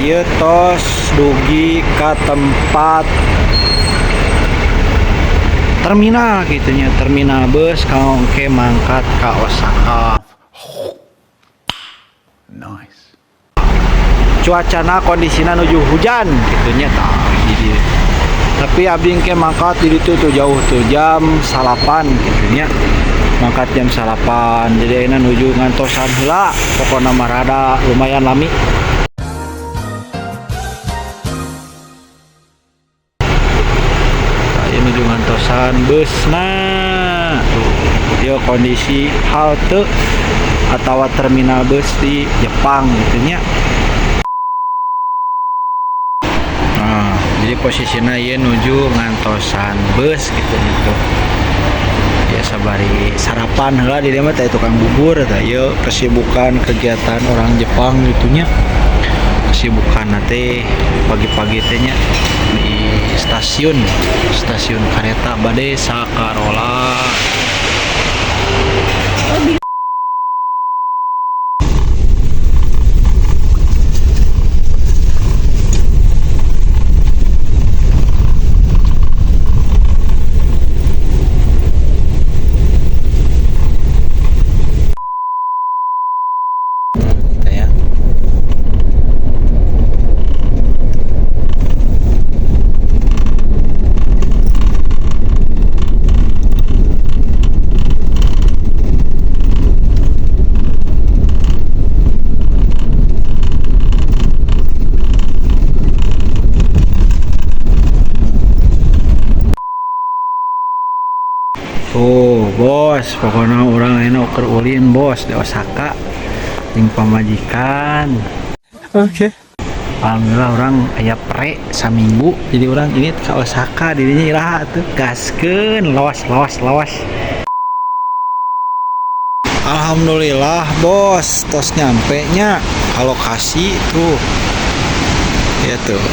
Ieu tos dugi ka tempat terminal gitu nya, terminal bus kanggo engke mangkat ka Osaka. Nice. Cuacana kondisina nuju hujan gitu nya tah di dieu. Tapi abdi engke mangkat di ditu tuh jauh tuh jam 9 gitu nya. Mangkat jam 9. Jadi ayeuna nuju ngantosan heula, pokona mah rada lumayan lami. Nuju ngantosan busna tuh ieu kondisi halte atau terminal bus di Jepang gitu nya. Nah, jadi posisinya ieu nuju ngantosan bus gitu gitu. Ya sabari sarapan heula di dieu mah teh tukang bubur tah ieu kesibukan kegiatan orang Jepang gitu nya. Kesibukan teh pagi-pagi teh nya di stasiun kereta bade Sakarola. Kita ya. Tuh bos, pokoknya orang enak keur ulin bos di Osaka jeung pamajikan. Oke. Alhamdulillah orang aya pre saminggu, jadi orang ini ke Osaka dirinya iraha tuh gaskeun los los los. Alhamdulillah bos, tos nyampe nya ke lokasi tuh. Ya tuh,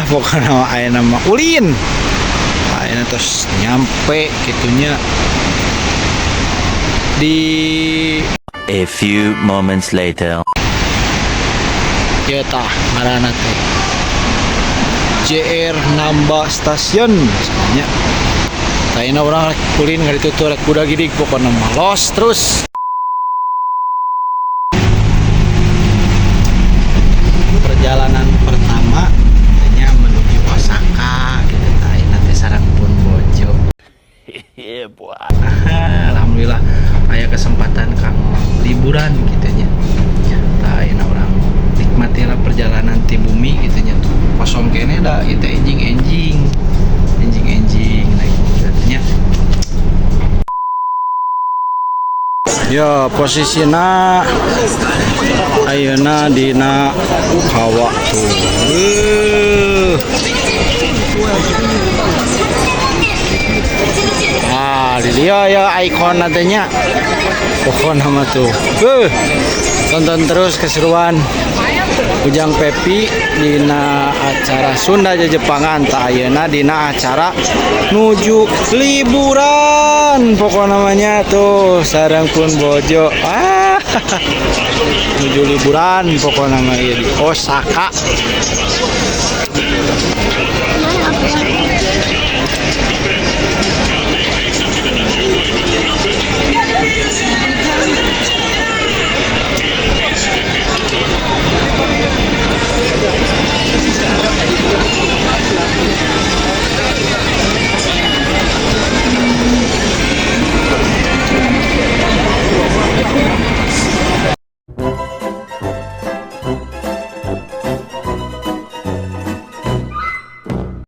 pokoknya aya nama ulin. Ayeuna tos nyampe gitunya di A few moments later. Ya tah ngaranna teh JR Namba Station nya. Tah ayeuna urang rek ulin ka ditu tuh rek kuda gidig pokona mah los terus. Perjalanan pertama nya menuju Osaka gitu tah ayeuna teh sareng pun bojo. Yeah, boy. Alhamdulillah aya kesempatan kanggo liburan gitu nya. Tah ayeuna urang nikmatilah perjalanan ti bumi gitu nya tuh. Kosong kene da ieu teh enjing-enjing. Enjing-enjing naik mobil nya. Ya posisina ayeuna dina hawa tuh. Ah, di dia ya ikon nantinya. Pokoknya mah tuh. Tonton terus keseruan Ujang Pepi dina acara Sunda Jejepangan ta ayeuna dina acara nuju liburan pokoknya namanya tuh sareng pun bojo. Nuju liburan pokoknya nama ieu di Osaka.